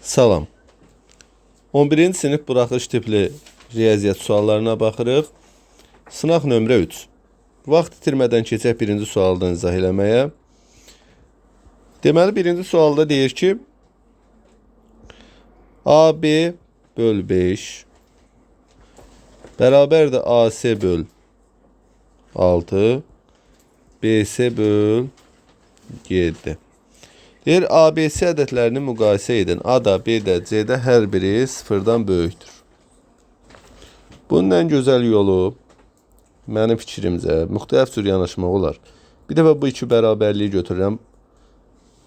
Salam. 11-ci sinif buraxılış tipli riyaziyyat suallarına baxırıq. Sınaq nömrə 3. Vaxt itirmədən keçək birinci sualdan izah eləməyə. Deməli, birinci sualda deyir ki, AB böl 5 bərabərdir AC böl 6 BC böl 7. Deyir, ABC ədədlərini müqayisə edin. A da, B də, C də hər biri sıfırdan böyükdür. Bunun ən gözəl yolu, mənim fikrimcə, müxtəlif cür yanaşmaq olar. Bir dəfə bu iki bərabərliyi götürürəm.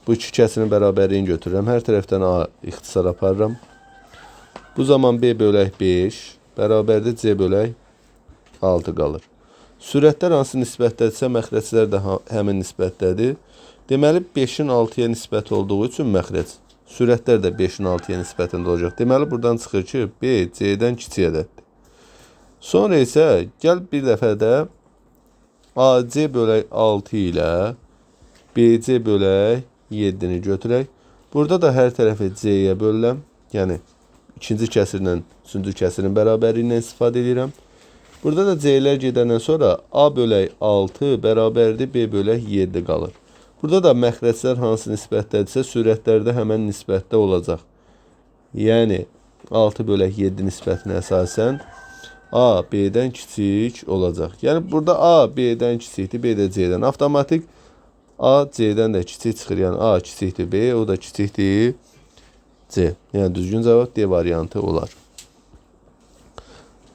Bu iki kəsirin bərabərliyini götürürəm. Hər tərəfdən A ixtisar aparıram. Bu zaman B bölək 5 bərabərdir C bölək 6 qalır. Sürətlər hansı nisbətdədirsə, məxrəclər də həmin nisbətdədir. Deməli, 5-in 6-ya nisbət olduğu üçün məxrəc, sürətlər də 5-in 6-ya nisbətində olacaq. Deməli, buradan çıxır ki, B C-dən kiçik ədəddir. Sonra isə gəl bir dəfə də AC bölək 6 ilə BC bölək 7-ni götürək. Burada da hər tərəfi C-yə bölürəm. Yəni, ikinci kəsirlə üçüncü kəsirin bərabərliyindən ilə istifadə edirəm. Burada da C-lər gedəndən sonra A bölək 6 bərabərdir B bölək 7 qalır. Burada da məxrəclər hansı nisbətdədirsə, sürətlər də həmən nisbətdə olacaq. Yəni, 6 bölək 7 nisbətinə əsasən A B-dən kiçik olacaq. Yəni, burada A B-dən kiçikdir, B də C-dən. Avtomatik A C-dən də kiçik çıxır. Yəni, A kiçikdir B, o da kiçikdir C. Yəni, düzgün cavab D variantı olar.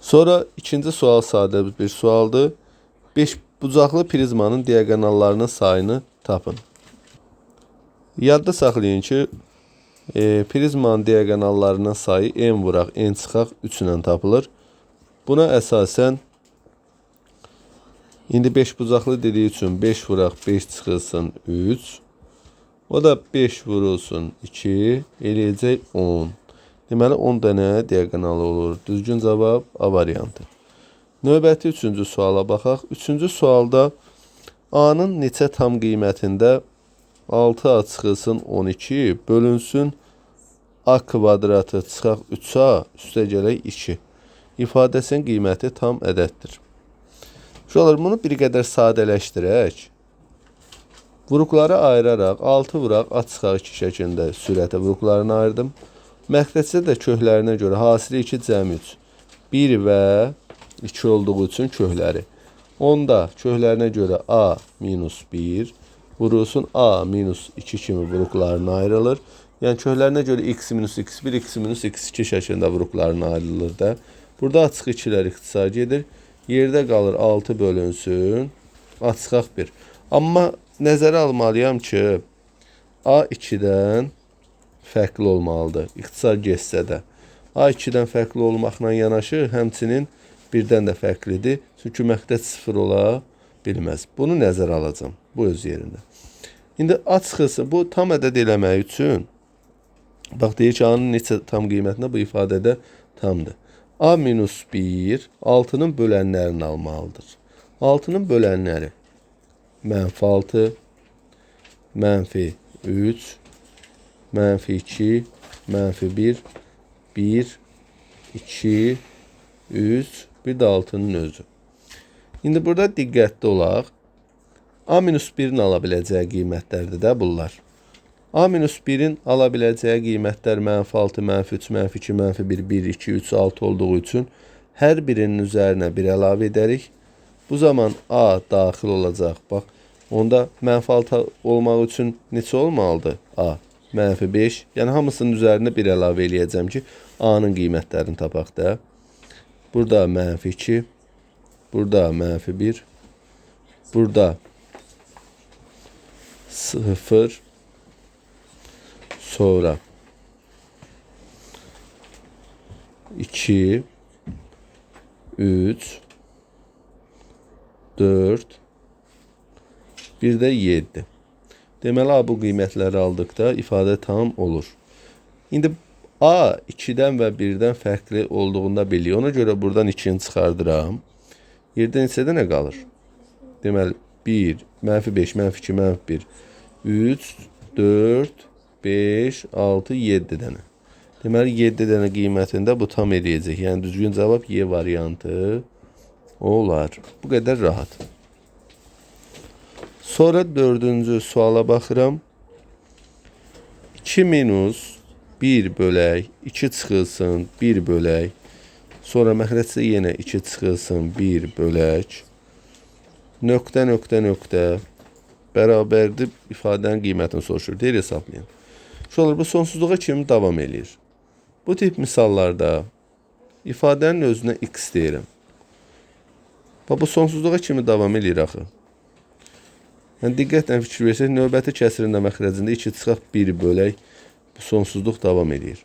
Sonra ikinci sual sadə bir sualdır. 5 bucaqlı prizmanın diaqonallarının sayını tapın. Yadda saxlayın ki, prizmanın diaqonallarının sayı n vuraq, n çıxaq 3 ilə tapılır. Buna əsasən indi 5 bucaqlı dediyi üçün 5 vuraq 5 çıxılsın 3. O da 5 vurulsun 2 eləyəcək 10. Deməli 10 dənə diaqonalı olur. Düzgün cavab A variantı. Növbəti üçüncü suala baxaq. Üçüncü sualda A-nın neçə tam qiymətində 6A çıxılsın 12 bölünsün A kvadratı çıxaq 3A üstə gələk 2. İfadəsinin qiyməti tam ədəddir. Uşaqlar, bunu bir qədər sadələşdirək. Vuruqları ayıraraq 6 vuraq A çıxaq 2 şəklində sürətə vuruqlarını ayırdım. Məxrəcdə də köklərinə görə hasili 2 cəmi 3. 1 və 2 olduğu üçün kökləri. Onda köklərinə görə A minus 1 vurulsun A minus 2 kimi vuruqlarına ayrılır. Yəni köklərinə görə x minus x1, x minus x2 şəklində vuruqlarına ayrılır da. Burada açıq 2-lər ixtisar gedir. Yerdə qalır 6 bölünsün A çıxaq 1. Amma nəzərə almalıyam ki, A 2-dən fərqli olmalıdır. İxtisar getsə də. A 2-dən fərqli olmaqla yanaşı, həmçinin 1-dən də fərqlidir. Çünki məxrəc 0 ola bilməz. Bunu nəzərə alacağam. Bu öz yerində. İndi A çıxılsın. Bu tam ədəd eləmək üçün bax deyir ki, A-nın neçə tam qiymətində bu ifadədə tamdır. A minus 1 6-nın bölənlərini almalıdır. 6-nın bölənləri mənfi 6, mənfi 3, mənfi 2, mənfi 1, 1, 2, 3, bir də 6-nın özü. İndi burada diqqətli olaq. A minus 1-in ala biləcəyi qiymətlərdir də bunlar. A minus 1-in ala biləcəyi qiymətlər mənfi 6, mənfi 3, mənfi 2, mənfi 1, 1, 2, 3, 6 olduğu üçün hər birinin üzərinə bir əlavə edərik. Bu zaman A daxil olacaq. Bax, onda mənfi 6 olmaq üçün neçə olmalıdır? A, mənfi 5. Yəni, hamısının üzərinə bir əlavə eləyəcəm ki, A-nın qiymətlərini tapaq da. Burada mənfi 2, burada mənfi 1, burada 0, sonra 2, 3, 4, bir də 7. Deməli, A bu qiymətləri aldıqda ifadə tam olur. İndi A 2-dən və 1-dən fərqli olduğunda biliyor. Ona görə buradan 2-ni çıxardıram. Yerdə neçə dənə qalır? Deməli, 1, mənfi 5, mənfi 2, mənfi 1, 3, 4, 5, 6, 7 dənə. Deməli, 7 dənə qiymətində bu tam eləyəcək. Yəni, düzgün cavab Y variantı olar. Bu qədər rahat. Sonra 4-cü suala baxıram. 2 minus 1 bölək, 2 çıxılsın 1 bölək. Sonra məxrəcdə yenə 2 çıxılsın 1 bölək. Nöqtə, nöqtə, nöqtə bərabərdir ifadənin qiymətini soruşur. Deyir, hesablayın. Uşaqlar, bu sonsuzluğa kimi davam eləyir. Bu tip misallarda ifadənin özünə x deyirəm. Bax, bu sonsuzluğa kimi davam eləyir axı. Yəni, diqqətlə fikir versək, növbəti kəsirin də məxrəcində 2 çıxaq 1 bölək bu sonsuzluq davam eləyir.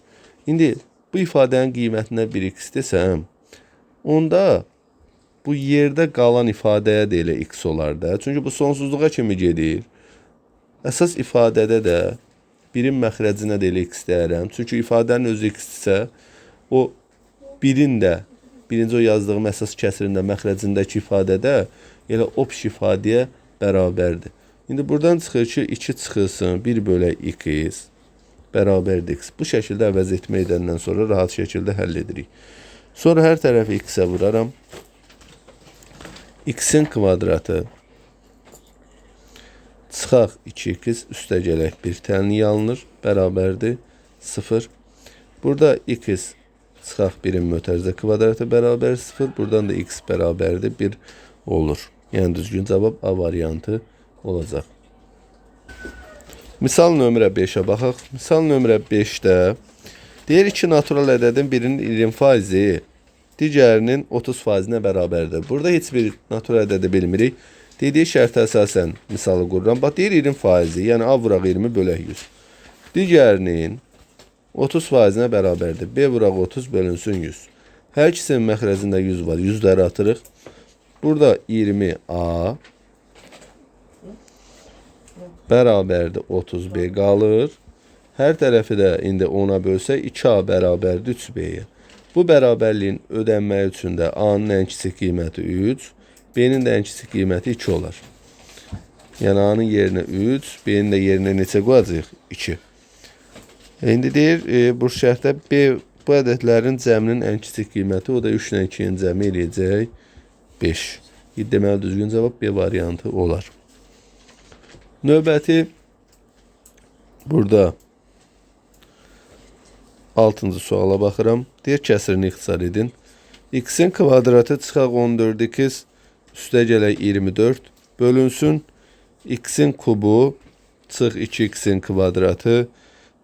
İndi bu ifadənin qiymətinə 1x desəm, onda bu yerdə qalan ifadəyə də elə x olar da. Çünki bu sonsuzluğa kimi gedir. Əsas ifadədə də 1-in məxrəcinə də elə x deyərəm. Çünki ifadənin özü x-dirsə, o 1-in də, birinci o yazdığım əsas kəsirin də məxrəcindəki ifadədə elə opş ifadəyə bərabərdir. İndi buradan çıxır ki, 2 çıxılsın 1 bölək x bərabərdir x. Bu şəkildə əvəz etmə edəndən sonra rahat şəkildə həll edirik. Sonra hər tərəfi x-ə vuraram. X-in kvadratı çıxaq 2x üstə gələk 1 tənliyi alınır, bərabərdir 0. Burada x çıxaq 1-in mötərizə kvadratı bərabər 0. Buradan da x bərabərdir 1 olur. Yəni düzgün cavab A variantı olacaq. Misal nömrə 5-ə baxaq. Misal nömrə 5-də deyir ki, natural ədədin birinin 20%-i digərinin 30%-nə bərabərdir. Burada heç bir natural ədədi bilmirik. Dediyi şərtə əsasən misalı qururam. Bax, deyir 20%-i, yəni A vuraq 20 bölək 100. Digərinin 30%-nə bərabərdir. B vuraq 30 bölünsün 100. Hər ikisinin məxrəcində 100 var. 100-ləri atırıq. Burada 20A bərabərdir 30B qalır. Hər tərəfi də indi 10-a bölsək 2A bərabərdir 3B-yə. Bu bərabərliyin ödənməyi üçün də A-nın ən kiçik qiyməti 3, B-nin də ən kiçik qiyməti 2 olar. Yəni A-nın yerinə 3, B-nin də yerinə neçə qoyacağıq? 2. İndi deyir, bu şərtdə B bu ədədlərin cəminin ən kiçik qiyməti, o da 3 ilə 2-nin cəmi eləyəcək 5. Deməli, düzgün cavab B variantı olar. Növbəti burada 6-cı suala baxıram. Deyir, kəsirini ixtisar edin. X-in kvadratı çıxaq 14x üstə gələk 24 bölünsün. X-in kubu çıx 2x-in kvadratı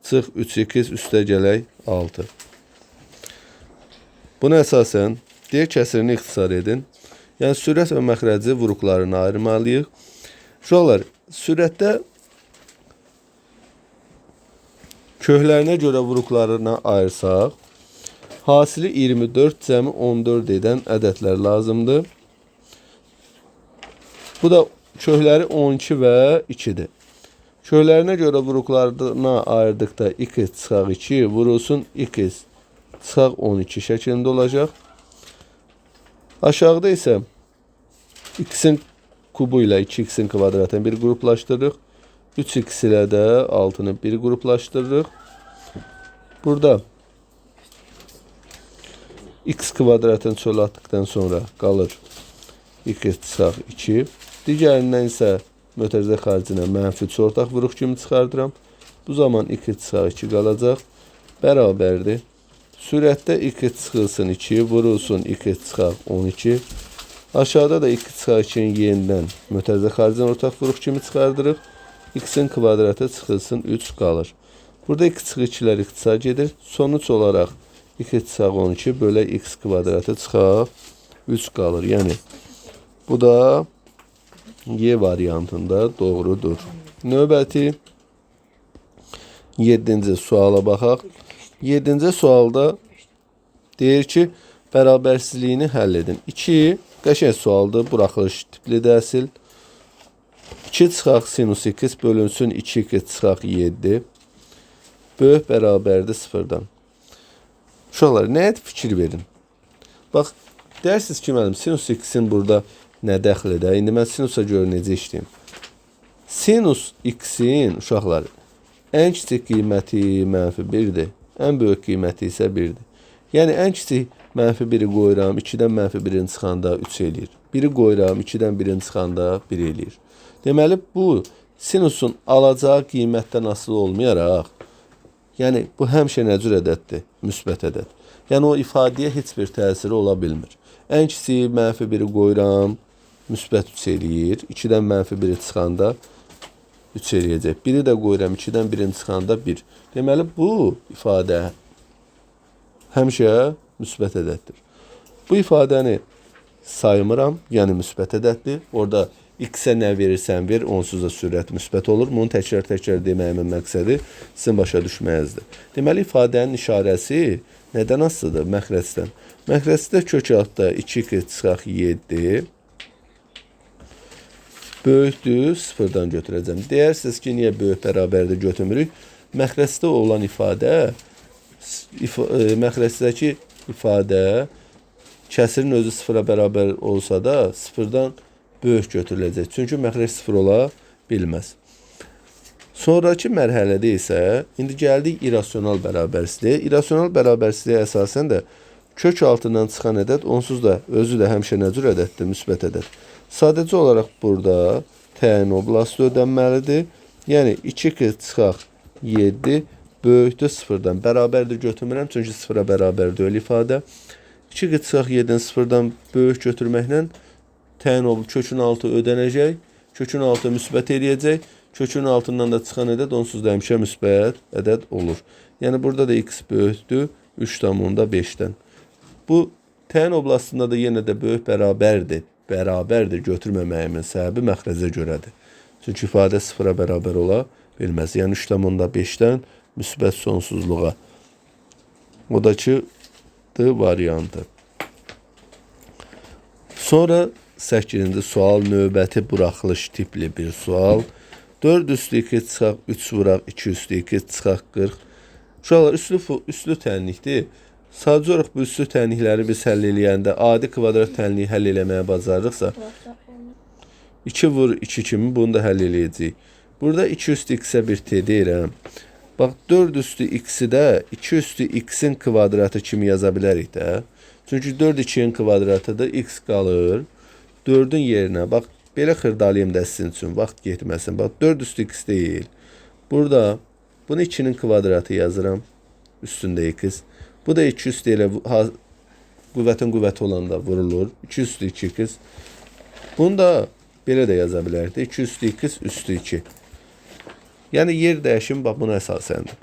çıx 3x üstə gələk 6. Buna əsasən deyir, kəsirini ixtisar edin. Yəni, sürət və məxrəci vuruqlarını ayırmalıyıq. Uşaqlar, sürətdə köhlərinə görə vuruqlarına ayırsaq, hasili 24 cəmi 14 edən ədədlər lazımdır. Bu da köhləri 12 və 2-dir. Köhlərinə görə vuruqlarına ayırdıqda x çıxaq 2 vurulsun x çıxaq 12 şəklində olacaq. Aşağıda isə x-in kubu ilə 2x-in kvadratını bir qruplaşdırırıq. 3x ilə də 6-nı bir qruplaşdırırıq. Burada x kvadratını çölə atdıqdan sonra qalır x çıxaq 2. Digərindən isə mötərizə xaricinə mənfi 3 ortaq vuruq kimi çıxardıram. Bu zaman x çıxaq 2 qalacaq. Bərabərdir. Sürətdə x çıxılsın 2, vurulsun x çıxaq 12. Aşağıda da x çıxaq 2-nin yenidən mötərizə xaricinə ortaq vuruq kimi çıxardırıq. X-in kvadratı çıxılsın 3 qalır. Burada x çıxıq 2-lər ixtisar gedir. Sonuç olaraq x çıxaq 12 bölək x kvadratı çıxaq 3 qalır. Yəni bu da Y variantında doğrudur. Növbəti 7-ci suala baxaq. 7-ci sualda deyir ki, bərabərsizliyini həll edin. 2, qəşəng sualdır, buraxılış tiplidir əsil. 2 çıxaq sinus x bölünsün 2x çıxaq 7. Böyük bərabərdir 0-dan. Uşaqlar, nəyə fikir verin? Bax, deyirsiniz ki, mənim sinus x-in burada nə dəxl edər? İndi mən sinusa görə necə işləyim? Sinus x-in, uşaqlar, ən kiçik qiyməti mənfi 1-dir. Ən böyük qiyməti isə 1-dir. Yəni, ən kiçik mənfi 1-i qoyuram, 2-dən mənfi 1-in çıxanda 3 eləyir. 1-i qoyuram, 2-dən 1-in çıxanda 1 eləyir. Deməli, bu sinusun alacağı qiymətdən asılı olmayaraq, yəni bu həmişə nə cür ədəddir? Müsbət ədəd. Yəni, o ifadəyə heç bir təsiri ola bilmir. Ən kiçik mənfi 1-i qoyuram, müsbət 3 eləyir. 2-dən mənfi 1-i çıxanda 3 eləyəcək. 1-i də qoyuram, 2-dən 1-in çıxanda 1. Deməli, bu ifadə həmişə müsbət ədəddir. Bu ifadəni saymıram, yəni müsbət ədəddir. Orada x-ə nə verirsən ver, onsuz da sürət müsbət olur. Bunu təkrar-təkrar deməyimin məqsədi sizin başa düşməyinizdir. Deməli, ifadənin işarəsi nədən asılıdır? Məxrəcdən. Məxrəcdə kök altda 2x çıxaq 7 böyükdür, 0-dan götürəcəm. Deyərsiniz ki, niyə böyük bərabərdir götürmürük? Məxrəcdə olan ifadə, məxrəcdəki ifadə kəsirin özü 0-a bərabər olsa da 0-dan böyük götürüləcək. Çünki məxrəc 0 ola bilməz. Sonraki mərhələdə isə indi gəldik irrasional bərabərsizliyə. İrrasional bərabərsizliyə əsasən də kök altından çıxan ədəd onsuz da özü də həmişə nə cür ədəddir? Müsbət ədəd. Sadəcə olaraq burada təyin oblastı ödənməlidir. Yəni 2x çıxaq 7 böyükdür 0-dan. Bərabərdir götürmürəm, çünki 0-a bərabər deyil ifadə. 2x çıxaq 7-ni 0-dan böyük götürməklə təyin olub kökün altı ödənəcək. Kökün altı müsbət eləyəcək. Kökün altından da çıxan ədəd onsuz da həmişə müsbət ədəd olur. Yəni burada da x böyükdür 3,5-dən. Bu təyin oblastında da yenə də böyük bərabərdir. Bərabərdir götürməməyimin səbəbi məxrəcə görədir. Çünki ifadə 0-a bərabər ola bilməz. Yəni 3,5-dən müsbət sonsuzluğa. O da ki D variantı. Sonra 8-ci sual növbəti buraxılış tipli bir sual. 4 üstü 2 çıxaq 3 vuraq 2 üstü 2 çıxaq 40. Uşaqlar üslü tənlikdir. Sadəcə olaraq bu üslü tənlikləri biz həll eləyəndə adi kvadrat tənliyi həll eləməyə bacarırıqsa 2 vur 2 kimi bunu da həll eləyəcəyik. Burada 2 üstü x-ə bir t deyirəm. Bax 4 üstü x-i də 2 üstü x-in kvadratı kimi yaza bilərik də. Çünki 4 2-nin kvadratıdır, x qalır. 4-ün yerinə, bax, belə xırdalayım da sizin üçün, vaxt getməsin. Bax, 4 üstü x deyil. Burada bunu 2-nin kvadratı yazıram, üstündə x. Bu da 2 üstü elə qüvvətin qüvvəti olanda vurulur. 2 üstü 2x. Bunu da belə də yaza bilərdik. 2 üstü x üstü 2. Yəni, yer dəyişimi bax, buna əsasəndir.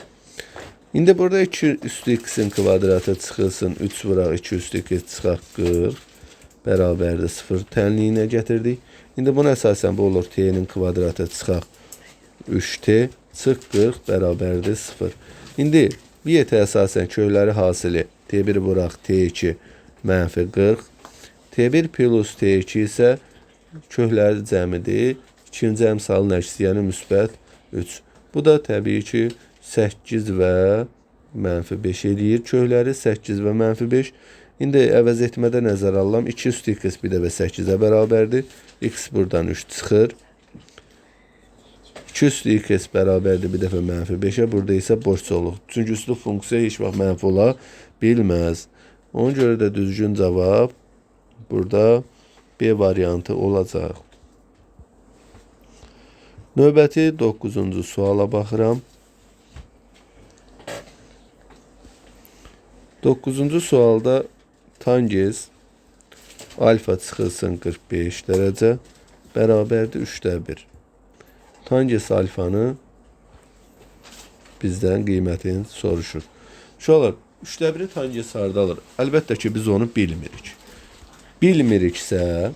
İndi burada 2 üstü x-in kvadratı çıxılsın. 3 vuraq 2 üstü x çıxaq 40. Bərabərdir 0 tənliyinə gətirdik. İndi buna əsasən bu olur t-nin kvadratı çıxaq 3t çıx 40 bərabərdir 0. İndi bir əsasən kökləri hasili t1 vuraq t2 mənfi 40. T1 plus t2 isə kökləri cəmidir. İkinci əmsalın əksi, yəni müsbət 3. Bu da təbii ki 8 və mənfi 5 eləyir. Kökləri 8 və mənfi 5. İndi əvəz etmədə nəzərə alıram. 2 üstü x bir dəfə 8-ə bərabərdir. X buradan 3 çıxır. 2 üstü x bərabərdir bir dəfə mənfi 5-ə. Burada isə boş çoluq. Çünki üslü funksiya heç vaxt mənfi ola bilməz. Ona görə də düzgün cavab burada B variantı olacaq. Növbəti 9-cu suala baxıram. 9-cu sualda tangens alfa çıxılsın 45 dərəcə bərabərdir 3-də 1. Tangens alfanı bizdən qiymətini soruşur. Uşaqlar, 3-də 1-i tangens harda alır? Əlbəttə ki, biz onu bilmirik. Bilmiriksə,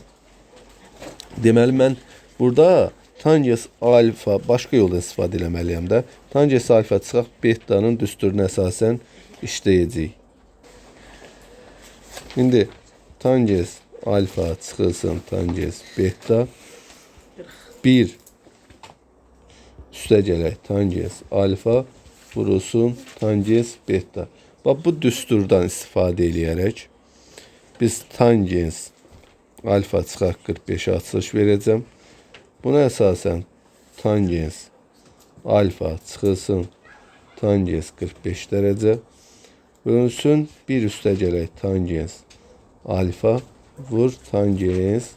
deməli mən burada tangens alfa başqa yoldan istifadə eləməliyəm də. Tangens alfa çıxaq betanın düsturuna əsasən işləyəcəyik. İndi tangens alfa çıxılsın tangens beta 1 üstə gələk tangens alfa vurulsun tangens beta. Bax bu düsturdan istifadə eləyərək biz tangens alfa çıxaq 45-ə açılış verəcəm. Buna əsasən tangens alfa çıxılsın tangens 45 dərəcə bölünsün 1 üstə gələk tangens alfa vur tangens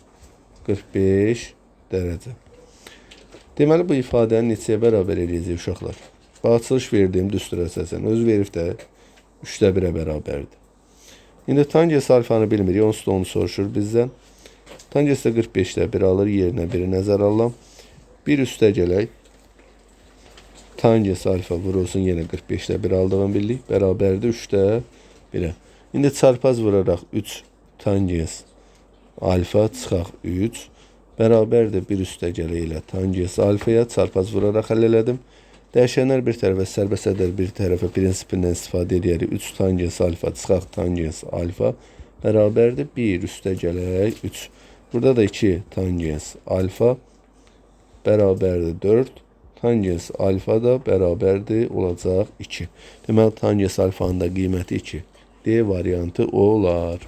45 dərəcə. Deməli, bu ifadəni neçəyə bərabər eləyəcək uşaqlar? Bax, açılış verdiyim düstura əsasən. Özü verib də 3-də 1-ə bərabərdir. İndi tangens alfanı bilmirik. Onsuz da onu soruşur bizdən. Tangens də 45-də 1 alır. Yerinə 1-i nəzərə alıram. 1 üstə gələk. Tangens alfa vurulsun. Yenə 45-də 1 aldığını bildik. Bərabərdir 3-də 1-ə. İndi çarpaz vuraraq 3 tangens alfa çıxaq 3. Bərabərdir 1 üstə gələk ilə tangens alfaya çarpaz vuraraq həll elədim. Dəyişənlər bir tərəfə, sərbəst ədəd bir tərəfə prinsipindən istifadə edərək 3 tangens alfa çıxaq tangens alfa bərabərdir 1 üstə gələk 3. Burada da 2 tangens alfa bərabərdir 4. Tangens alfa da bərabərdir olacaq 2. Deməli, tangens alfanın da qiyməti 2. D variantı olar.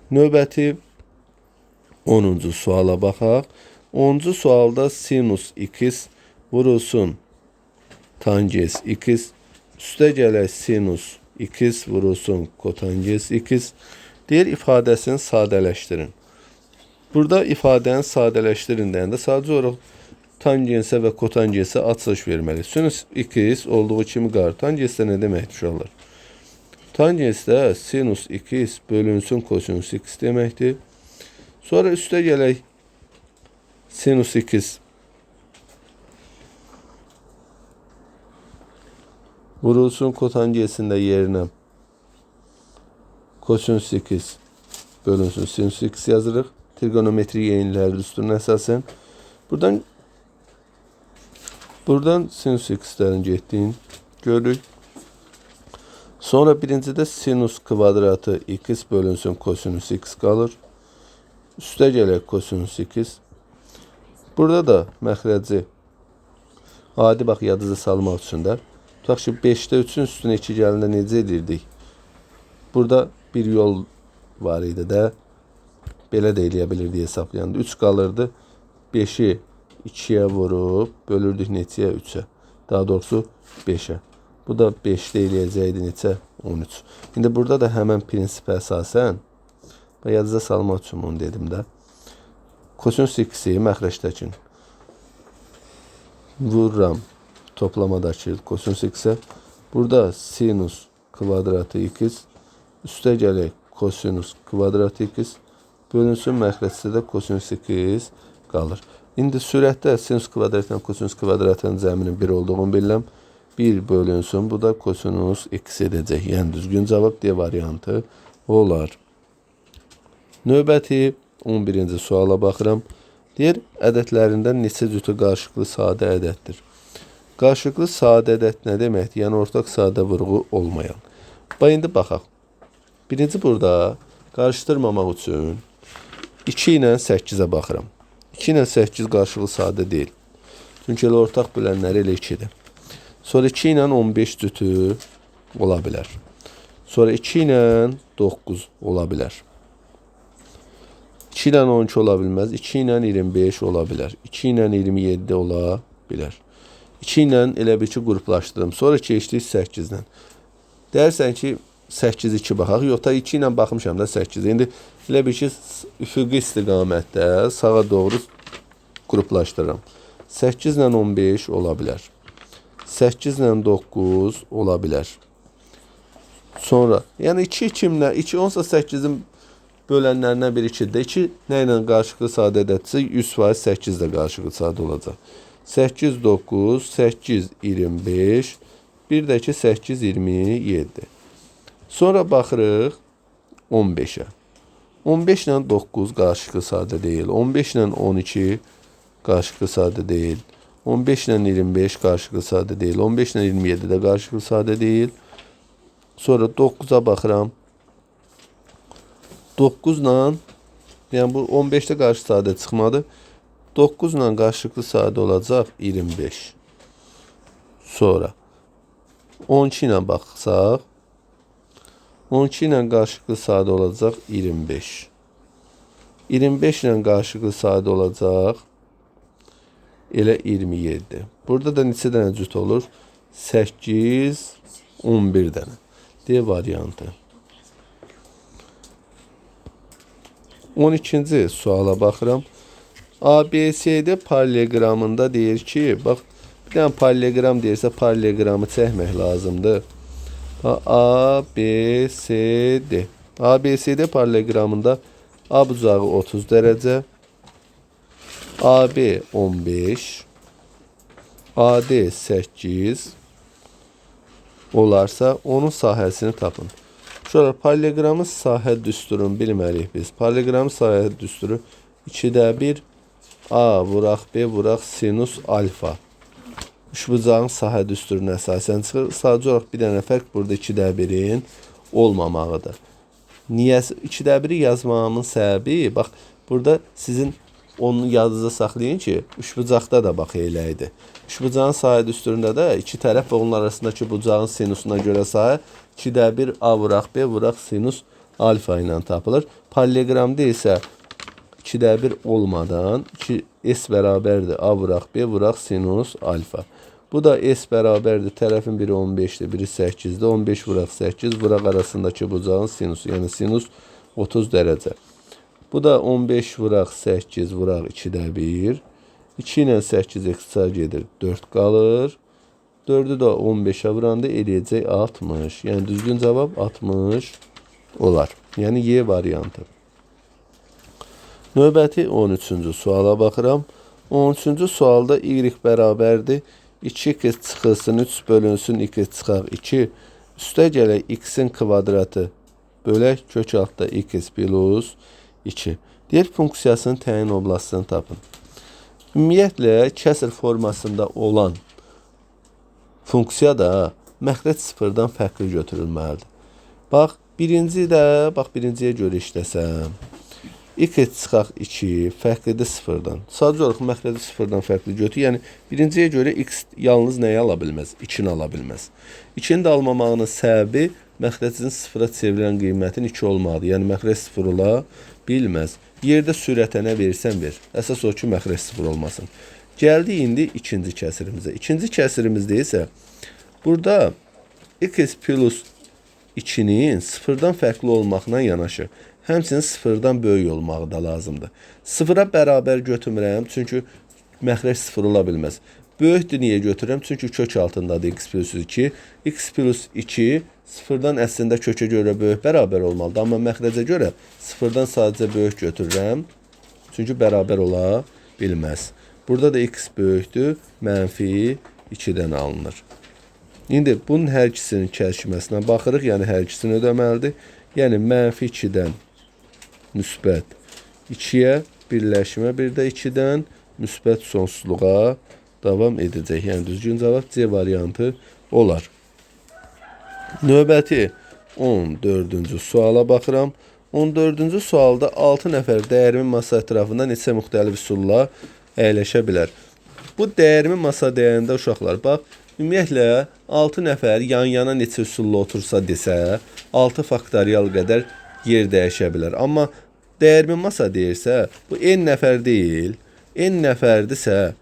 Növbəti 10-cu suala baxaq. 10-cu sualda sinus x vurulsun tangens x üstə gələk sinus x vurulsun kotangens x. Deyir ifadəsini sadələşdirin. Burada ifadəni sadələşdirin deyəndə sadəcə olaraq tangensə və kotangensə açılış verməliyik. Sinus x olduğu kimi qalır. Tangens də nə deməkdir uşaqlar? Tangens də sinus x bölünsün kosinus x deməkdir. Sonra üstə gələk sinus x vurulsun kotangensin də yerinə kosinus x bölünsün sinus x yazırıq. Trigonometri yeniləri düsturuna əsasən. Buradan sinus x-lərin getdiyini görürük. Sonra birincidə sinus kvadratı x bölünsün kosinus x qalır. Üstə gələk kosinus x. Burada da məxrəci adi bax yadınıza salmaq üçün də. Tutaq ki 5-də 3-ün üstünə 2 gələndə necə edirdik? Burada bir yol var idi də. Belə də eləyə bilirdik hesablayanda. 3 qalırdı. 5-i 2-yə vurub bölürdük neçəyə? 3-ə. Daha doğrusu 5-ə. Bu da 5-də eləyəcəkdi neçə? 13. İndi burada da həmən prinsipə əsasən yadınıza salmaq üçün bunu dedim də. Kosinus x-i məxrəcdəkin vururam toplamadakı kosinus x-ə. Burada sinus kvadratı x üstə gələk kosinus kvadratı x bölünsün məxrəcdə də kosinus x qalır. İndi sürətdə sinus kvadratla kosinus kvadratının cəminin 1 olduğunu bilirəm. 1 bölünsün. Bu da kosinus x edəcək. Yəni düzgün cavab D variantı olar. Növbəti 11-ci suala baxıram. Deyir, ədədlərindən neçə cütü qarşılıqlı sadə ədəddir? Qarşılıqlı sadə ədəd nə deməkdir? Yəni ortaq sadə vurğu olmayan. Bax, indi baxaq. Birinci burada qarışdırmamaq üçün 2 ilə 8-ə baxıram. 2 ilə 8 qarşılıqlı sadə deyil. Çünki elə ortaq bölənləri elə 2-dir. Sonra 2 ilə 15 cütü ola bilər. Sonra 2 ilə 9 ola bilər. 2 ilə 12 ola bilməz. 2 ilə 25 ola bilər. 2 ilə 27 ola bilər. 2 ilə elə bir ki qruplaşdırdım. Sonra keçdik 8 ilə. Deyərsən ki 8 2 baxaq. Yox da 2 ilə baxmışam da 8. İndi elə bir ki üfüqi istiqamətdə sağa doğru qruplaşdırıram. 8 ilə 15 ola bilər. 8 ilə 9 ola bilər. Sonra, yəni 2 kimlə? 2 onsa 8-in bölənlərindən biri 2-dir. 2 nə ilə qarşılıqlı sadə ədəddirsə 100% 8 də qarşılıqlı sadə olacaq. 8, 9, 8, 25, bir də ki 8, 27. Sonra baxırıq 15-ə. 15 ilə 9 qarşılıqlı sadə deyil. 15 ilə 12 qarşılıqlı sadə deyil. 15 ilə 25 qarşılıqlı sadə deyil. 15 ilə 27 də qarşılıqlı sadə deyil. Sonra 9-a baxıram. 9 ilə, yəni bu 15-də qarşı sadə çıxmadı. 9 ilə qarşılıqlı sadə olacaq 25. Sonra 12 ilə baxsaq, 12 ilə qarşılıqlı sadə olacaq 25. 25 ilə qarşılıqlı sadə olacaq elə 27. Burada da neçə dənə cüt olur? 8, 11 dənə. D variantı. 12-ci suala baxıram. ABCD paralleqramında deyir ki, bax, bir dənə paralleqram deyirsə, paralleqramı çəkmək lazımdır. A, B, C, D. ABCD paralleqramında A bucağı 30 dərəcə, AB 15, AD 8 olarsa, onun sahəsini tapın. Şöyle, paralleqramın sahə düsturunu bilməliyik biz. Paralleqramın sahə düsturu 2-də 1 A vuraq B vuraq sinus alfa. Üçbucağın sahə düsturuna əsasən çıxır. Sadəcə olaraq bir dənə fərq burada 2-də 1-in olmamağıdır. Niyə 2-də 1-i yazmamın səbəbi, bax, burada sizin onu yadınızda saxlayın ki, üçbucaqda da bax elə idi. Üçbucağın sahə düsturunda da iki tərəf və onun arasındakı bucağın sinusuna görə sahə 2-də 1 A vuraq B vuraq sinus alfa ilə tapılır. Paralleqramda isə 2-də 1 olmadan 2 S bərabərdir A vuraq B vuraq sinus alfa. Bu da S bərabərdir. Tərəfin biri 15-dir, biri 8-dir. 15 vuraq 8 vuraq arasındakı bucağın sinusu, yəni sinus 30 dərəcə. Bu da 15 vuraq 8 vuraq 2-də 1. 2 ilə 8 ixtisar gedir, 4 qalır. 4-ü də 15-ə vuranda eləyəcək 60. Yəni düzgün cavab 60 olar. Yəni Y variantı. Növbəti 13-cü suala baxıram. 13-cü sualda Y bərabərdir. 2x çıxılsın, 3 bölünsün, x çıxaq 2. Üstə gələk x-in kvadratı bölək kök altda x plus 2. Deyir, funksiyasının təyin oblastını tapın. Ümumiyyətlə, kəsr formasında olan funksiya da məxrəc sıfırdan fərqli götürülməlidir. Bax, birinci də, bax, birinciyə görə işləsəm. X çıxaq 2 fərqlidir sıfırdan. Sadəcə olaraq məxrəci sıfırdan fərqli götür. Yəni, birinciyə görə x yalnız nəyi ala bilməz? 2-ni ala bilməz. 2-ni də almamağının səbəbi məxrəcin sıfıra çevrilən qiymətin 2 olmalıdır. Yəni, məxrəc sıfır ola bilməz. Yerdə sürətə nə verirsən ver. Əsas o ki, məxrəc sıfır olmasın. Gəldik indi ikinci kəsirimizə. İkinci kəsirimizdə isə burada x plus 2-nin sıfırdan fərqli olmaqla yanaşı, həmçinin sıfırdan böyük olmağı da lazımdır. Sıfıra bərabər götürmürəm, çünki məxrəc sıfır ola bilməz. Böyükdür niyə götürürəm? Çünki kök altındadır x plus 2. X plus 2 sıfırdan əslində kökə görə böyük bərabər olmalıdır. Amma məxrəcə görə sıfırdan sadəcə böyük götürürəm. Çünki bərabər ola bilməz. Burada da x böyükdür, mənfi 2-dən alınır. İndi bunun hər ikisinin kəsişməsinə baxırıq. Yəni hər ikisini ödəməlidir. Yəni mənfi 2-dən müsbət 2-yə birləşmə bir də 2-dən müsbət sonsuzluğa davam edəcək. Yəni düzgün cavab C variantı olar. Növbəti 14-cü suala baxıram. 14-cü sualda 6 nəfər dəyirmi masa ətrafında neçə müxtəlif üsulla əyləşə bilər? Bu dəyirmi masa deyəndə uşaqlar, bax, ümumiyyətlə 6 nəfər yan-yana neçə üsulla otursa desə, 6 faktorial qədər yer dəyişə bilər. Amma dəyirmi masa deyirsə, bu n nəfər deyil. N nəfərdirsə,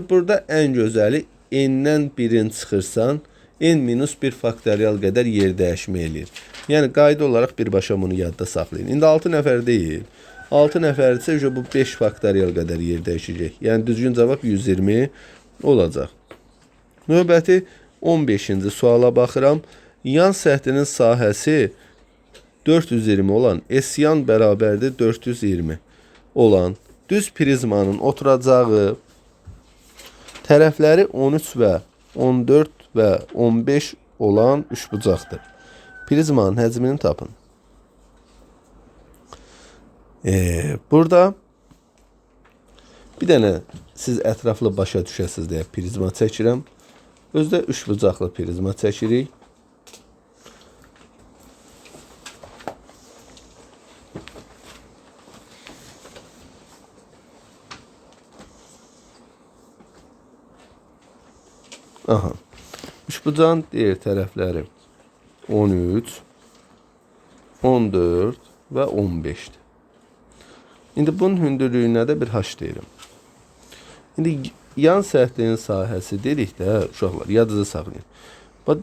burada ən gözəli n-dən birini çıxırsan, n minus 1 faktorial qədər yer dəyişmə eləyir. Yəni, qayda olaraq birbaşa bunu yadda saxlayın. İndi 6 nəfər deyil. 6 nəfərdirsə, bu 5 faktorial qədər yer dəyişəcək. Yəni, düzgün cavab 120 olacaq. Növbəti 15-ci suala baxıram. Yan səthinin sahəsi 420 olan, S yan bərabərdir 420 olan düz prizmanın oturacağı tərəfləri 13 və 14 və 15 olan üçbucaqdır. Prizmanın həcmini tapın. Burada bir dənə siz ətraflı başa düşəsiniz deyə prizma çəkirəm. Özdə üçbucaqlı prizma çəkirik. Aha. Üçbucağın digər tərəfləri 13, 14 və 15-dir. İndi bunun hündürlüyünə də bir h deyirəm. İndi yan səthin sahəsi dedikdə, uşaqlar, yadınızda saxlayın. Bax,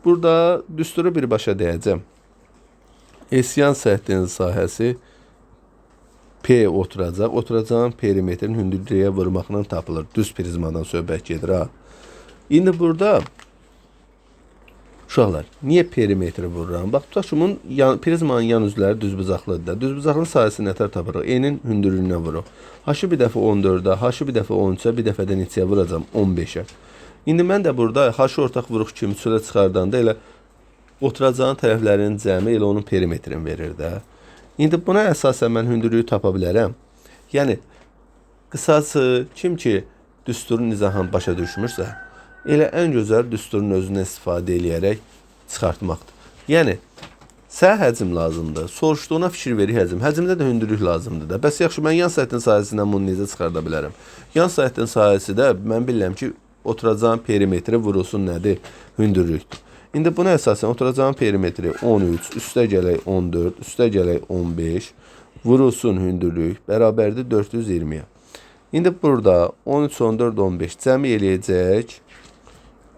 burada düsturu birbaşa deyəcəm. S yan səthin sahəsi P oturacaq. Oturacağın perimetrin hündürlüyə vurmaqla tapılır. Düz prizmadan söhbət gedir, ha. İndi burada uşaqlar, niyə perimetri vururam? Bax, tutaq ki, bunun prizmanın yan üzləri düzbucaqlıdır da. Düzbucaqlının sahəsini nətər tapırıq? N-in hündürlüyünə vururuq. H-ı bir dəfə 14-ə, H-ı bir dəfə 13-ə, bir dəfə də neçəyə vuracam? 15-ə. İndi mən də burada H-ı ortaq vuruq kimi çölə çıxardanda elə oturacağın tərəflərinin cəmi elə onun perimetrini verir də. İndi buna əsasən mən hündürlüyü tapa bilərəm. Yəni, qısası, kim ki düsturun izahını başa düşmürsə, elə ən gözəl düsturun özündən istifadə eləyərək çıxartmaqdır. Yəni, sənə həcm lazımdır. Soruşduğuna fikir verir həcm. Həcmdə də hündürlük lazımdır da. Bəs yaxşı, mən yan səthin sahəsindən bunu necə çıxarda bilərəm? Yan səthin sahəsi də mən bilirəm ki, oturacağın perimetri vurulsun nədir? Hündürlükdür. İndi buna əsasən oturacağın perimetri 13, üstə gələk 14, üstə gələk 15, vurulsun hündürlük bərabərdir 420-yə. İndi burada 13, 14, 15 cəmi eləyəcək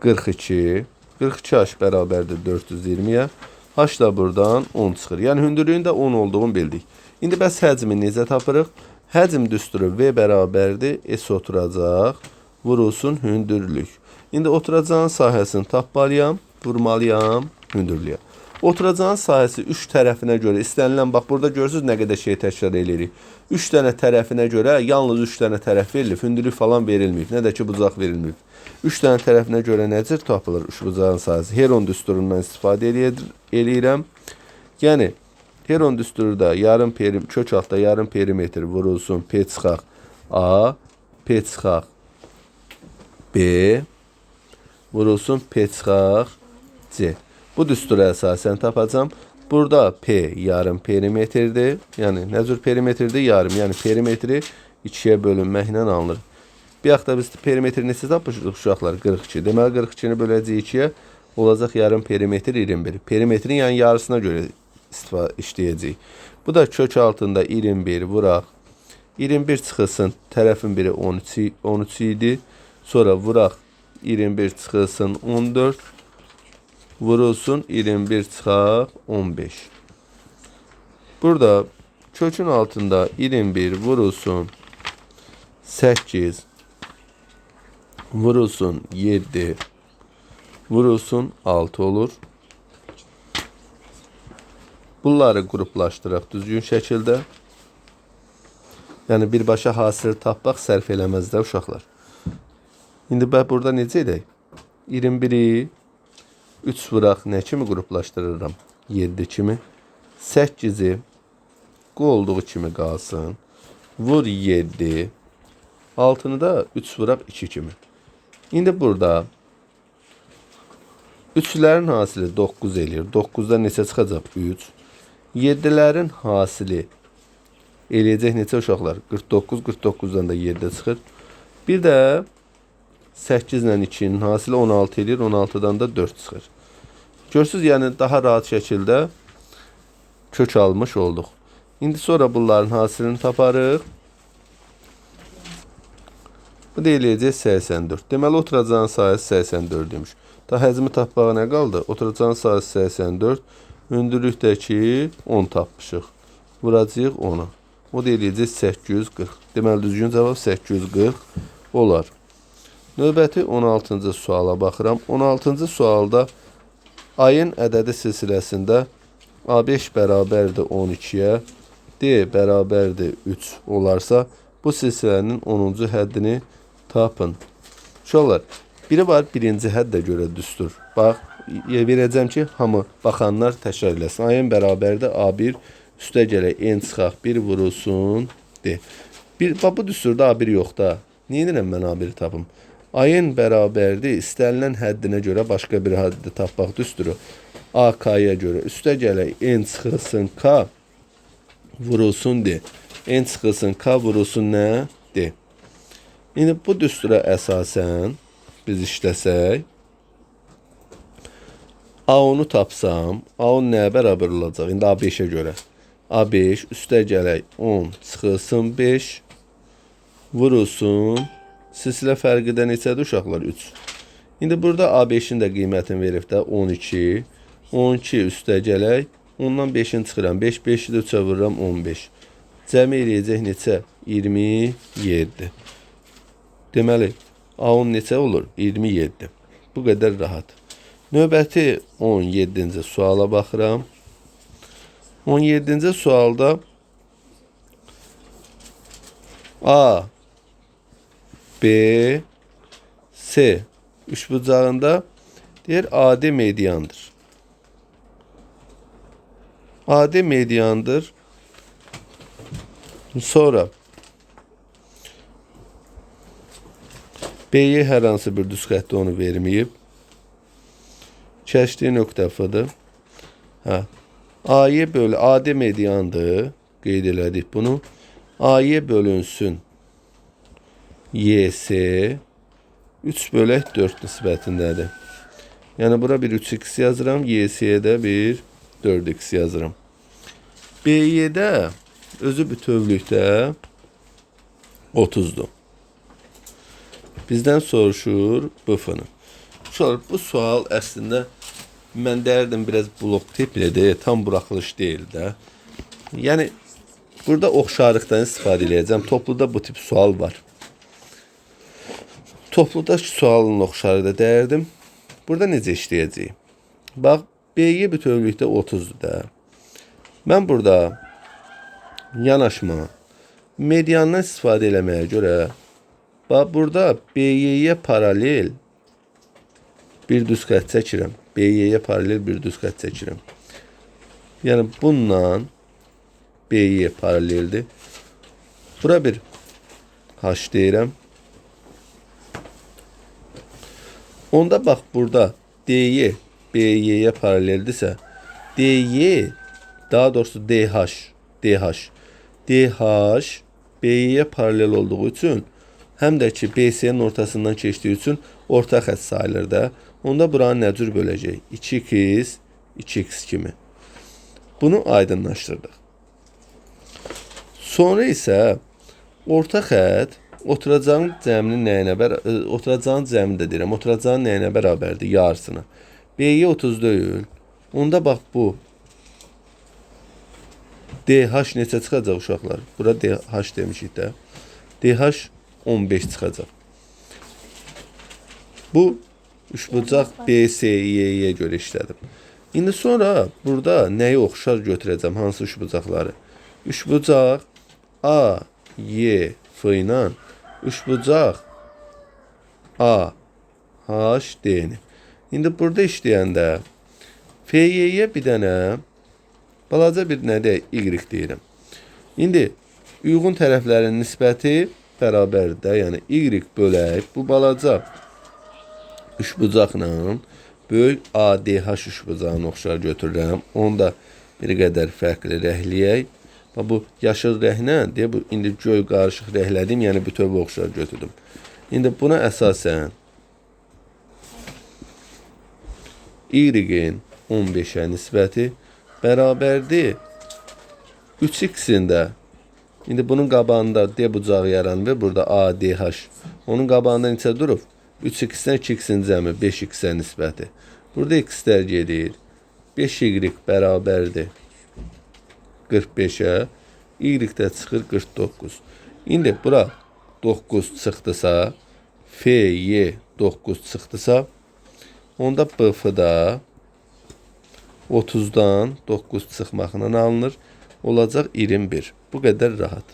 42, 42 H bərabərdir 420-yə. H da buradan 10 çıxır. Yəni hündürlüyün də 10 olduğunu bildik. İndi bəs həcmi necə tapırıq? Həcm düsturu V bərabərdir S oturacaq, vurulsun hündürlük. İndi oturacağın sahəsini tapmalıyam, vurmalıyam hündürlüyə. Oturacağın sahəsi 3 tərəfinə görə istənilən, bax burada görürsünüz nə qədər şey təkrar eləyirik. 3 dənə tərəfinə görə yalnız 3 dənə tərəf verilib, hündürlük falan verilməyib, nə də ki bucaq verilməyib. 3 dənə tərəfinə görə nə cür tapılır üçbucağın sahəsi? Heron düsturundan istifadə eləyirəm. Yəni Heron düsturu da yarım kök altda yarım perimetr vurulsun P çıxaq A, P çıxaq B, vurulsun P çıxaq C. Bu düstura əsasən tapacağam. Burada P yarım perimetrdir. Yəni nə cür perimetrdir? Yarım. Yəni perimetri 2-yə bölünməklə alınır. Bir yaxda biz perimetri neçə tapmışdıq uşaqlar? 42. Deməli 42-ni böləcəyik 2-yə, olacaq yarım perimetr 21. Perimetrin yəni yarısına görə işləyəcəyik. Bu da kök altında 21 vuraq. 21 çıxılsın, tərəfin biri 13 idi. Sonra vuraq 21 çıxılsın 14. Vurulsun 21 çıxaq 15. Burada kökün altında 21 vurulsun 8 vurulsun 7 vurulsun 6 olur. Bunları qruplaşdıraq düzgün şəkildə. Yəni birbaşa hasili tapmaq sərf eləməz də uşaqlar. İndi bax burada necə edək? 21-i 3 vuraq nə kimi qruplaşdırıram? 7 kimi. 8-i olduğu kimi qalsın. Vur 7. Altını da 3 vuraq 2 kimi. İndi burada 3-lərin hasili 9 eləyir. 9-da neçə çıxacaq? 3. 7-lərin hasili eləyəcək neçə uşaqlar? 49. 49-dan da 7 çıxır. Bir də 8 ilə 2-nin hasili 16 eləyir. 16-dan da 4 çıxır. Görürsünüz, yəni daha rahat şəkildə kök almış olduq. İndi sonra bunların hasilini taparıq. Bu da eləyəcək 84. Deməli, oturacağın sahəsi 84 imiş. Da həcmi tapmağa nə qaldı? Oturacağın sahəsi 84. Hündürlükdəki 10 tapmışıq. Vuracağıq 10-a. O da eləyəcək 840. Deməli, düzgün cavab 840 olar. Növbəti 16-cı suala baxıram. 16-cı sualda ayın ədədi silsiləsində A5 bərabərdir 12-yə, D bərabərdir 3 olarsa, bu silsilənin 10-cu həddini tapın. Uşaqlar, biri var birinci həddə görə düstur. Bax, verəcəm ki, hamı baxanlar təkrar eləsin. Ayın bərabərdir A1, üstə gələk N çıxaq 1 vurulsun D. Bax, bu düsturda A1 yox da. Niyə edirəm mən A1-i tapım? Ayın bərabərdir istənilən həddinə görə başqa bir həddi tapmaq düsturu. AK-ya görə üstə gələk N çıxılsın K vurulsun D. N çıxılsın K vurulsun nə? D. İndi bu düstura əsasən biz işləsək, A10-u tapsam, A10 nəyə bərabər olacaq? İndi A5-ə görə. A5 üstə gələk 10 çıxılsın 5 vurulsun Silsilə fərqi də neçədir uşaqlar? 3. İndi burada A5-in də qiymətini verib də 12. 12 üstə gələk. Ondan 5-ini çıxıram. 5, 5-i də 3-ə vururam 15. Cəmi eləyəcək neçə? 27. Deməli, A10 neçə olur? 27. Bu qədər rahat. Növbəti 17-ci suala baxıram. 17-ci sualda A, B, C üçbucağında deyir AD mediandır. AD mediandır. Sonra BY hər hansı bir düz xətti onu verməyib. Kəşdiyi nöqtə F-dır. Hə. AY bölü AD mediandır. Qeyd elədik bunu. AY bölünsün YS 3 bölək 4 nisbətindədir. Yəni bura bir 3x yazıram, YS-yə də bir 4x yazıram. BY-də özü bütövlükdə 30-dur. Bizdən soruşur BF-ni. Uşaqlar, bu sual əslində mən deyərdim biraz blok tiplidir, tam buraxılış deyil də. Yəni burada oxşarlıqdan istifadə eləyəcəm. Topluda bu tip sual var. Topluda sualın oxşarı da deyərdim. Burada necə işləyəcəyik? Bax, BY bütövlükdə 30-dur da. Mən burada yanaşma mediandan istifadə eləməyə görə bax, burada BY-yə paralel bir düz xətt çəkirəm. BY-yə paralel bir düz xətt çəkirəm. Yəni bununla BY paraleldir. Bura bir H deyirəm. Onda bax burada DY BY-yə paraleldirsə, DY, daha doğrusu DH BY-yə paralel olduğu üçün, həm də ki BC-nin ortasından keçdiyi üçün orta xətt sayılır da. Onda buranı nə cür böləcək? 2x, 2x kimi. Bunu aydınlaşdırdıq. Sonra isə orta xətt oturacağın cəminin nəyinə bərabər, oturacağın cəmini də deyirəm, oturacağın nəyinə bərabərdir? Yarısına. BY 30 deyil. Onda bax bu DH neçə çıxacaq uşaqlar? Bura DH demişik də. DH 15 çıxacaq. Bu üçbucaq BCY-yə görə işlədim. İndi sonra burada nəyi oxşar götürəcəm? Hansı üçbucaqları? Üçbucaq A, Y, F ilə üçbucaq A, H, D-ni. İndi burada işləyəndə FY-yə bir dənə balaca bir nə deyək? Y deyirəm. İndi uyğun tərəflərin nisbəti bərabərdir də. Yəni Y bölək bu balaca üçbucaqla böyük ADH üçbucağını oxşar götürürəm. Onu da bir qədər fərqli rəngləyək. Bax, bu yaşıl rənglə, deyə bu indi göy qarışıq rənglədim, yəni bütöv oxşar götürdüm. İndi buna əsasən Y-in 15-ə nisbəti bərabərdir 3x-in də. İndi bunun qabağında D bucağı yaranır, burada ADH. Onun qabağında neçə durub? 3x-dən 2x-in cəmi 5x-ə nisbəti. Burada x-lər gedir. 5y bərabərdir 45-ə. Y də çıxır 49. İndi bura 9 çıxdısa, FY 9 çıxdısa, onda BF da 30-dan 9 çıxmaqla alınır. Olacaq 21. Bu qədər rahat.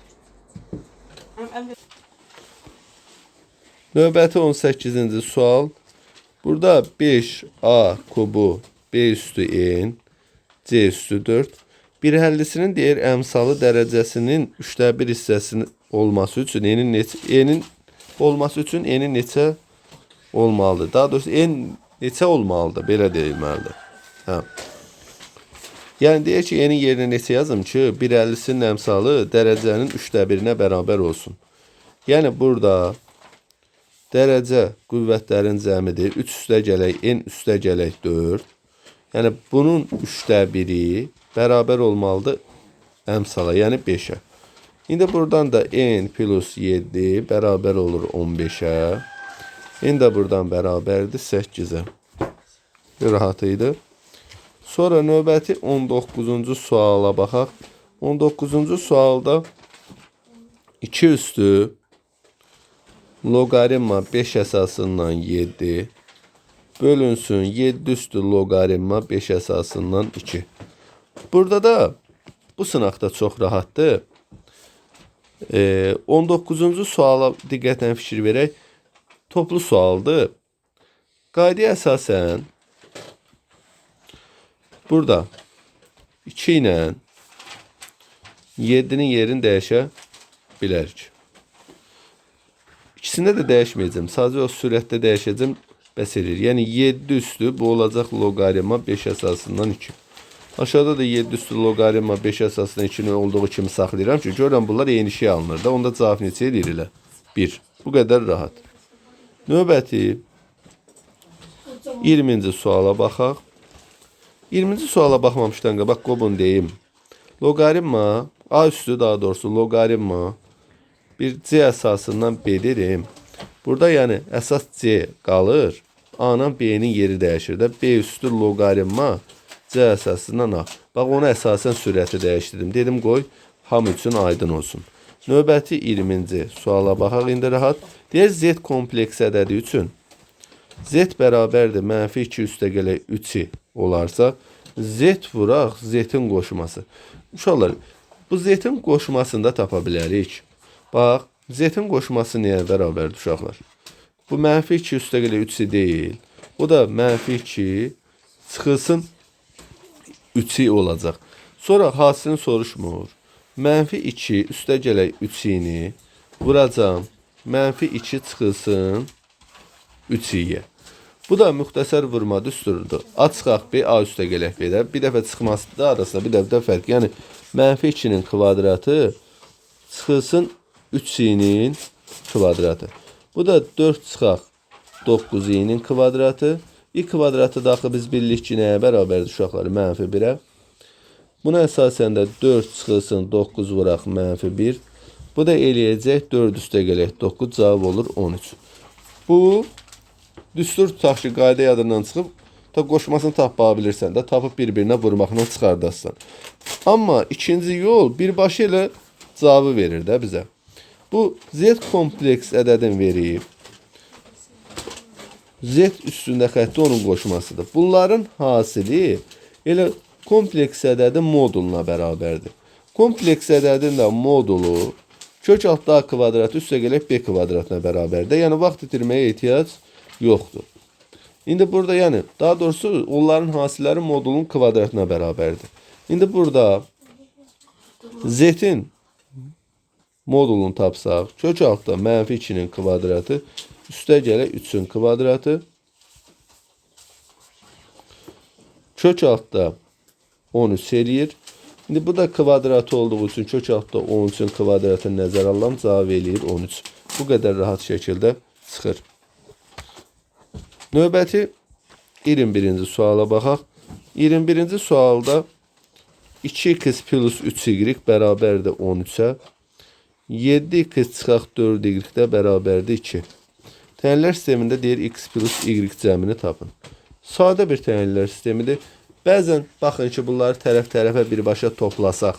Növbəti 18-ci sual. Burada 5A kubu B üstü N, C üstü 4. Bir həllisinin deyir əmsalı dərəcəsinin 3də 1 hissəsinin olması üçün N-in olması üçün N-in neçə olmalıdır? Daha doğrusu N neçə olmalıdır? Belə deyilməlidir. Hə. Yəni deyir ki, N-in yerinə neçə yazım ki, bir əllisinin əmsalı dərəcənin 3də 1-inə bərabər olsun. Yəni burada dərəcə qüvvətlərin cəmidir. 3 üstə gələk, N üstə gələk 4. Yəni bunun 3də 1-i bərabər olmalıdır əmsala, yəni 5-ə. İndi buradan da n plus 7 bərabər olur 15-ə. N də buradan bərabərdir 8-ə. Rahat idi. Sonra növbəti 19-cu suala baxaq. 19-cu sualda 2 üstü loqaritma 5 əsasından 7 bölünsün 7 üstü loqaritma 5 əsasından 2. Burada da bu sınaqda çox rahatdır. 19-cu suala diqqətlə fikir verək. Toplu sualdır. Qaydaya əsasən burada 2 ilə 7-nin yerini dəyişə bilərik. İkisində də dəyişməyəcəm. Sadəcə o sürətdə dəyişəcəm, bəs eləyir. Yəni 7 üstü bu olacaq loqaritma 5 əsasından 2. Aşağıda da 7 üstü loqaritma 5 əsasından 2-nin olduğu kimi saxlayıram ki, görürəm bunlar eyni şey alınır da. Onda cavab neçə eləyir elə? 1. Bu qədər rahat. Növbəti 20-ci suala baxaq. 20-ci suala baxmamışdan qabaq qobun deyim. Loqaritma, A üstü daha doğrusu loqaritma bir C əsasından B derim. Burada yəni əsas C qalır. A-la B-nin yeri dəyişir də. B üstü loqaritma C əsasından A. Bax, onu əsasən sürəti dəyişdirdim. Dedim, qoy hamı üçün aydın olsun. Növbəti 20-ci suala baxaq indi rahat. Deyir, Z kompleks ədədi üçün Z bərabərdir mənfi 2 üstə gələk 3-i olarsa, Z vuraq Z-in qoşması. Uşaqlar, bu Z-in qoşmasını da tapa bilərik. Bax, Z-in qoşması nəyə bərabərdir uşaqlar? Bu mənfi 2 üstə gələk 3-i deyil. Bu da mənfi 2 çıxılsın 3-i olacaq. Sonra hasilini soruşmur. Mənfi 2 üstə gələk 3-ini vuracam. Mənfi 2 çıxılsın 3-iyə. Bu da müxtəsər vurma düsturdur. A çıxaq B, A üstə gələk B-də. Bir dəfə çıxması da arasında bir dəfə də fərq. Yəni mənfi 2-nin kvadratı çıxılsın 3-inin kvadratı. Bu da 4 çıxaq 9-inin kvadratı. I kvadratı da axı biz bilirik ki, nəyə bərabərdir uşaqlar? Mənfi 1-ə. Buna əsasən də 4 çıxılsın 9 vuraq mənfi 1. Bu da eləyəcək 4 üstə gələk 9, cavab olur 13. Bu düstur tutaq ki, qayda yadından çıxıb, ta qoşmasını tapmağa bilirsən də, tapıb bir-birinə vurmaqla çıxardarsan. Amma ikinci yol birbaşa elə cavabı verir də bizə. Bu Z kompleks ədədin verib, Z üstündə xətti onun qoşmasıdır. Bunların hasili elə kompleks ədədin moduluna bərabərdir. Kompleks ədədin də modulu kök altda A kvadratı üstə gələk B kvadratına bərabərdir. Yəni vaxt itirməyə ehtiyac yoxdur. İndi burada yəni daha doğrusu onların hasilləri modulun kvadratına bərabərdir. İndi burada Z-in modulunu tapsaq, kök altda mənfi 2-nin kvadratı üstə gələk 3-ün kvadratı, kök altda 13 eləyir. İndi bu da kvadratı olduğu üçün kök altda 13-ün kvadratını nəzərə alıram, cavab eləyir 13. Bu qədər rahat şəkildə çıxır. Növbəti 21-ci suala baxaq. 21-ci sualda 2x plus 3y bərabərdir 13-ə. 7x çıxaq 4y də bərabərdir 2. Təyinlər sistemində deyir x plus y cəmini tapın. Sadə bir təyinlər sistemidir. Bəzən baxın ki, bunları tərəf-tərəfə birbaşa toplasaq,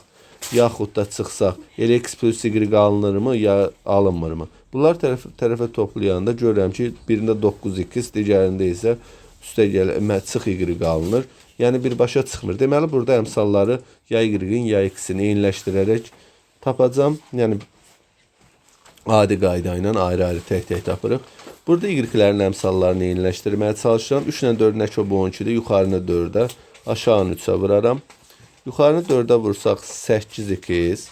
yaxud da çıxsaq, elə x plus y alınırmı, ya alınmırmı? Bunlar tərəf-tərəfə toplayanda görürəm ki, birində 9x, digərində isə üstə gəl çıx y alınır. Yəni birbaşa çıxmır. Deməli, burada əmsalları ya y-in, ya x-in eyniləşdirərək tapacam. Yəni adi qayda ilə ayrı-ayrı tək-tək tapırıq. Burada y-lərin əmsallarını eyniləşdirməyə çalışıram. 3 ilə 4-ün əkobu 12-dir. Yuxarını 4-ə, aşağını 3-ə vuraram. Yuxarını 4-ə vursaq 8x,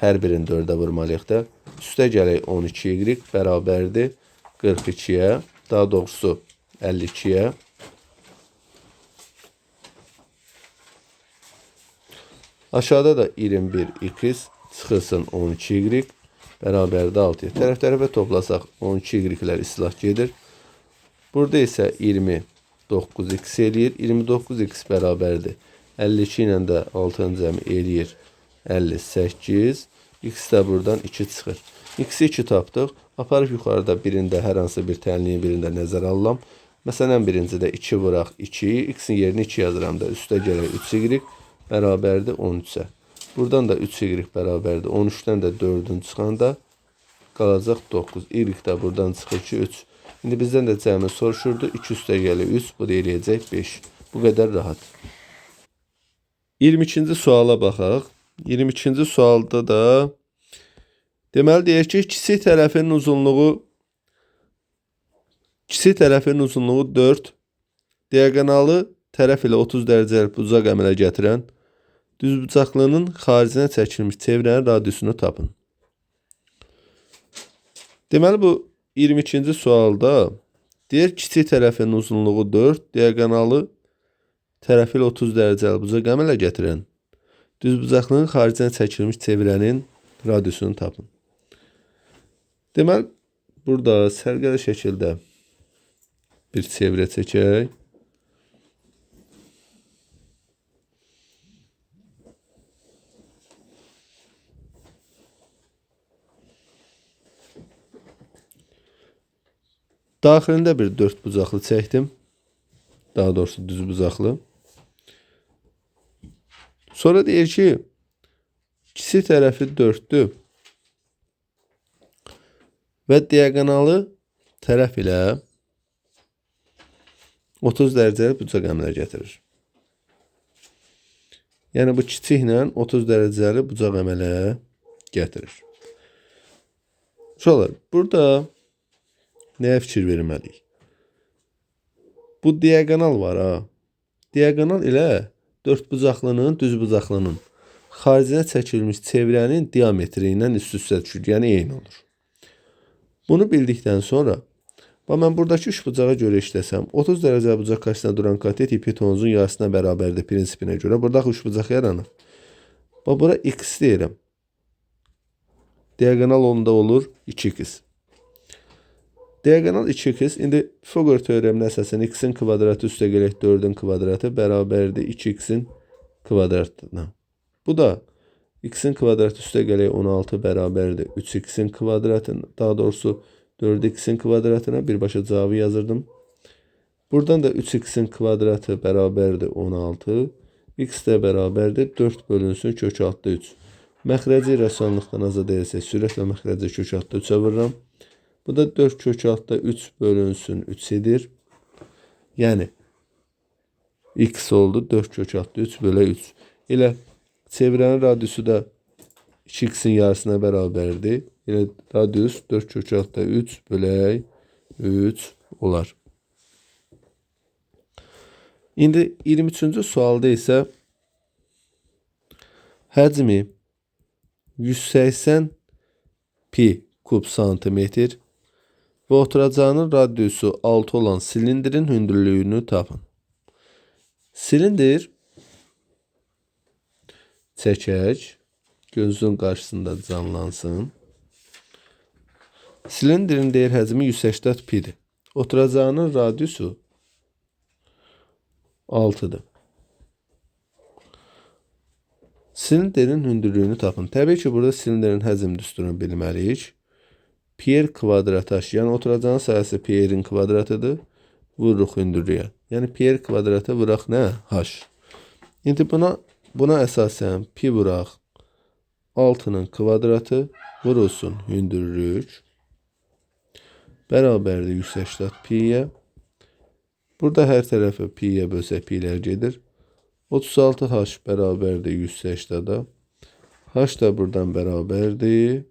hər birini 4-ə vurmalıyıq da. Üstə gələk 12y bərabərdir 42-yə, daha doğrusu 52-yə. Aşağıda da 21x çıxılsın 12y bərabərdir 6-ya. Tərəf-tərəfə toplasaq 12y-lər islah gedir. Burada isə 29x eləyir. 29x bərabərdir 52 ilə də 6-nın cəmi eləyir 58. X də buradan 2 çıxır. X-i 2 tapdıq. Aparıb yuxarıda birində hər hansı bir tənliyin birində nəzərə alıram. Məsələn, birincidə 2 vuraq 2. X-in yerinə 2 yazıram da. Üstə gələk 3y bərabərdir 13-ə. Buradan da 3y bərabərdir 13-dən də 4-ün çıxanda qalacaq 9. Y də buradan çıxır ki 3. İndi bizdən də cəmi soruşurdu. 2 üstə gəlir 3. Bu da eləyəcək 5. Bu qədər rahat. 22-ci suala baxaq. 22-ci sualda da deməli deyir ki, kiçik tərəfinin uzunluğu 4, diaqonalı tərəf ilə 30 dərəcəlik bucaq əmələ gətirən düzbucaqlının xaricinə çəkilmiş çevrənin radiusunu tapın. Deməli bu 22-ci sualda deyir kiçik tərəfinin uzunluğu 4, diaqonalı tərəfi ilə 30 dərəcəlik bucaq əmələ gətirən düzbucaqlının xaricinə çəkilmiş çevrənin radiusunu tapın. Deməli, burada sərgəli şəkildə bir çevrə çəkək. Daxilində bir dörd bucaqlı çəkdim. Daha doğrusu düz bucaqlı. Sonra deyir ki, kiçik tərəfi 4-dür və diaqonalı tərəf ilə 30 dərəcəlik bucaq əmələ gətirir. Yəni bu kiçiklə 30 dərəcəlik bucaq əmələ gətirir. Uşaqlar, burada nəyə fikir verməliyik? Bu diaqonal var ha. Diaqonal ilə dördbucaqlının, düzbucaqlının xaricinə çəkilmiş çevrənin diametri ilə üst-üstə düşür, yəni eyni olur. Bunu bildikdən sonra, bax, mən buradakı üçbucağa görə işləsəm, 30 dərəcə bucaq qarşısında duran katet hipotenuzun yarısına bərabərdir prinsipinə görə. Burada axı üçbucaq yaranır. Bax, bura x deyirəm. Diaqonal onda olur 2x. Diaqonal 2x. İndi Pifagor teoreminə əsasən x-in kvadratı üstə gələk 4-ün kvadratı bərabərdir 2x-in kvadratına. Bu da x-in kvadratı üstə gələk 16 bərabərdir 3x-in kvadratına, daha doğrusu 4x-in kvadratına birbaşa cavabı yazırdım. Buradan da 3x-in kvadratı bərabərdir 16. X də bərabərdir 4 bölünsün kök altda 3. Məxrəci rəssamlıqdan azad etsək, sürətlə məxrəci kök altda 3-ə vururam. Bu da 4 kök altda 3 bölünsün 3 edir. Yəni x oldu 4 kök altda 3 bölə 3. Elə çevrənin radiusu da 2x-in yarısına bərabərdir. Elə radius 4 kök altda 3 bölək 3 olar. İndi 23-cü sualda isə həcmi 180 pi kub santimetr və oturacağının radiusu 6 olan silindirin hündürlüyünü tapın. Silindir çəkək, gözün qarşısında canlansın. Silindirin deyir həcmi 180 pidir. Oturacağının radiusu 6'dır. Silindirin hündürlüyünü tapın. Təbii ki, burada silindirin həcm düsturunu bilməliyik. Pier kvadrat h, yəni oturacağın sayısı pierin kvadratıdır. Vururuq hündürlüyə. Yəni pier kvadratı vuraq nə? H. İndi buna əsasən pi vuraq 6'nın kvadratı vurulsun hündürlük bərabərdir 180 pi'yə. Burada hər tərəfi pi'yə bölsək pi'lər gedir. 36h bərabərdir 180-da. H da buradan bərabərdir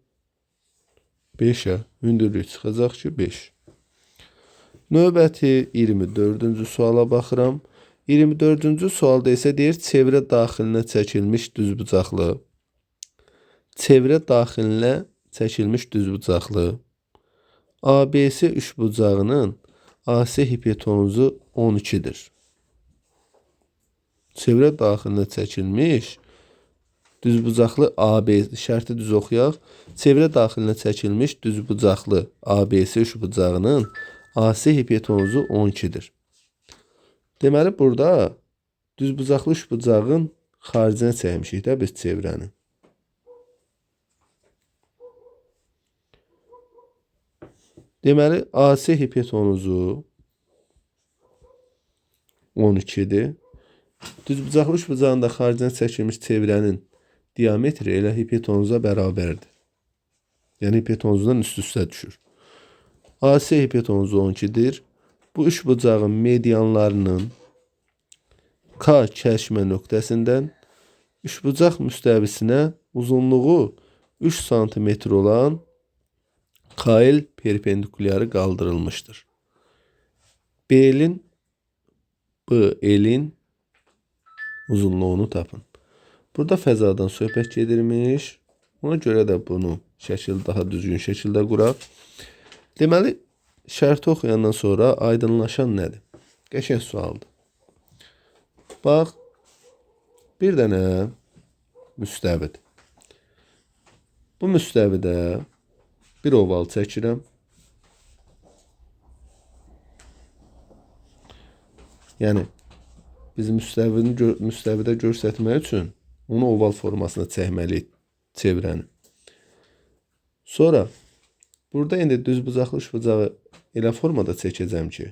5-ə. Hündürlük çıxacaq ki 5. Növbəti 24-cü suala baxıram. 24-cü sualda isə deyir çevrə daxilinə çəkilmiş düzbucaqlı. Çevrə daxilinə çəkilmiş düzbucaqlı ABC üçbucağının AC hipotenuzu 12-dir. Çevrə daxilinə çəkilmiş düzbucaqlı AB, şərti düz oxuyaq. Çevrə daxilinə çəkilmiş düzbucaqlı ABC üçbucağının AC hipotenuzu 12-dir. Deməli, burada düzbucaqlı üçbucağın xaricinə çəkmişik də biz çevrəni. Deməli, AC hipotenuzu 12-dir. Düzbucaqlı üçbucağın da xaricinə çəkilmiş çevrənin diametri elə hipotenuza bərabərdir. Yəni, hipotenuzdan üst-üstə düşür. AC hipotenuzu 12-dir. Bu üçbucağın medianlarının K kəsişmə nöqtəsindən üçbucaq müstəvisinə uzunluğu 3 sm olan KL perpendikulyarı qaldırılmışdır. BL-in uzunluğunu tapın. Burada fəzadan söhbət gedirmiş. Ona görə də bunu şəkil daha düzgün şəkildə quraq. Deməli, şərti oxuyandan sonra aydınlaşan nədir? Qəşəng sualdır. Bax, bir dənə müstəvidir. Bu müstəvidə bir oval çəkirəm. Yəni, biz müstəvidə göstərmək üçün onu oval formasına çəkməliyik, çevrəni. Sonra, burada indi düzbucaqlı üçbucağı elə formada çəkəcəm ki,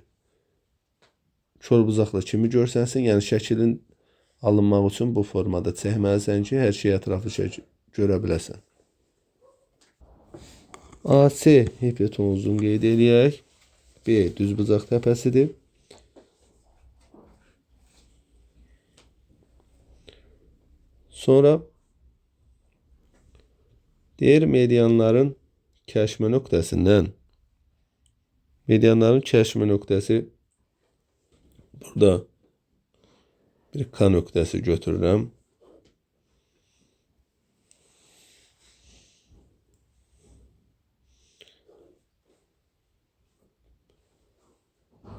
korbucaqlı kimi görsənsin, yəni şəklin alınmaq üçün bu formada çəkməlisən ki, hər şeyi ətraflı görə biləsən. AC hipotenuzunu qeyd eləyək. B düzbucaq təpəsidir. Sonra deyir medianların kəsişmə nöqtəsindən, medianların kəsişmə nöqtəsi burada bir K nöqtəsi götürürəm.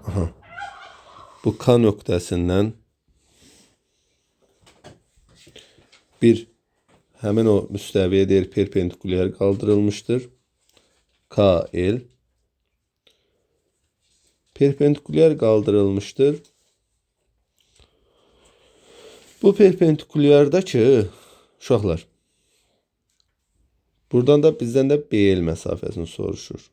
Aha. Bu K nöqtəsindən bir həmin o müstəviyə deyir perpendikulyar qaldırılmışdır. KL perpendikulyar qaldırılmışdır. Bu perpendikulyardakı uşaqlar, buradan da bizdən də BL məsafəsini soruşur.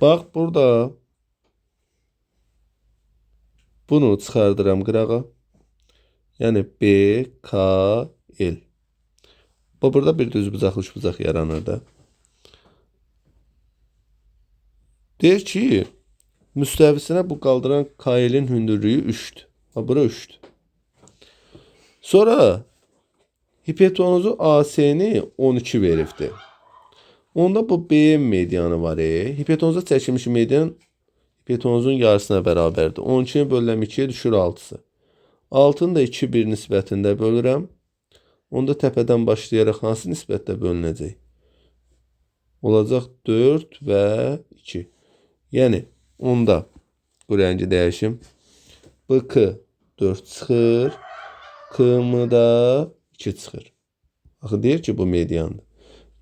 Bax, burada bunu çıxardıram qırağa. Yəni B, K, L. Bu, burada bir düzbucaqlı üçbucaq yaranır da. Deyir ki, müstəvisinə bu qaldıran KL-in hündürlüyü 3-dür. Ha, bura 3-dür. Sonra hipotenuzu AC-ni 12 veribdir. Onda bu B medianı var. Hipotenuza çəkilmiş median hipotenuzun yarısına bərabərdir. 12-ni bölürəm 2-yə düşür 6-sı. 6-nı da 2 1 nisbətində bölürəm. Onda təpədən başlayaraq hansı nisbətdə bölünəcək? Olacaq 4 və 2. Yəni, onda bu rəngi dəyişim. BK 4 çıxır. KM da 2 çıxır. Axı deyir ki, bu mediandır.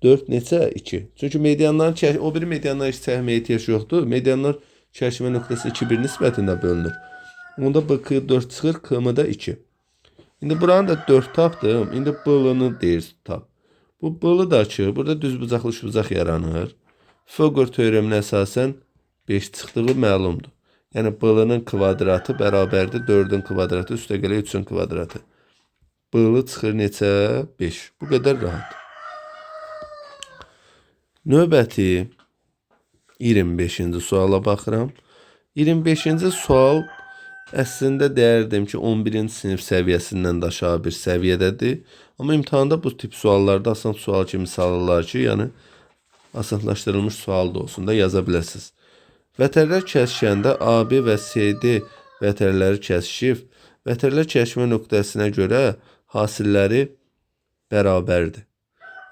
4 neçə? 2. Çünki medianların, o biri medianlar heç çəkməyə ehtiyac yoxdur. Medianlar kəsişmə nöqtəsi 2-1 nisbətində bölünür. Onda BK 4 çıxır, KM da 2. İndi buranı da 4 tapdım. İndi BL-ni deyir tap. Bu BL da ki, burada düzbucaqlı üçbucaq yaranır. Pythagor teoreminə əsasən 5 çıxdığı məlumdur. Yəni BL-nin kvadratı bərabərdir 4-ün kvadratı üstəgələ 3-ün kvadratı. BL çıxır neçə? 5. Bu qədər rahat. Növbəti 25-ci suala baxıram. 25-ci sual əslində deyərdim ki, 11-ci sinif səviyyəsindən də aşağı bir səviyyədədir. Amma imtahanda bu tip suallarda asan sual kimi salırlar ki, yəni asanlaşdırılmış sual da olsun da yaza bilərsiniz. Vətərlər kəsişəndə AB və CD vətərləri kəsişib. Vətərlər kəsişmə nöqtəsinə görə hasilləri bərabərdir.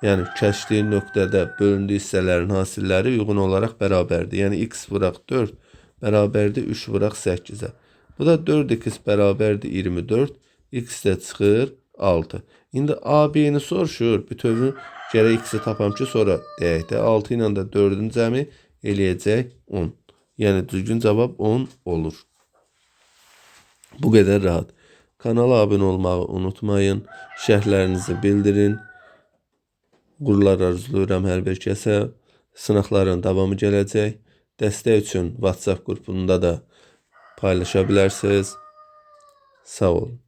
Yəni, kəsişdiyi nöqtədə bölündüyü hissələrin hasilləri uyğun olaraq bərabərdir. Yəni, x vuraq 4 bərabərdir 3 vuraq 8-ə. Bu da 4x bərabərdir 24, x də çıxır 6. İndi AB-ni soruşur, bütövünü gərək x-i tapam ki, sonra deyək də 6 ilə də 4-ün cəmi eləyəcək 10. Yəni, düzgün cavab 10 olur. Bu qədər rahat. Kanala abunə olmağı unutmayın. Şərhlərinizi bildirin. Uğurlar arzulayıram hər bir kəsə. Sınaqların davamı gələcək. Dəstək üçün WhatsApp qrupunda da paylaşa bilərsiniz. Sağ olun.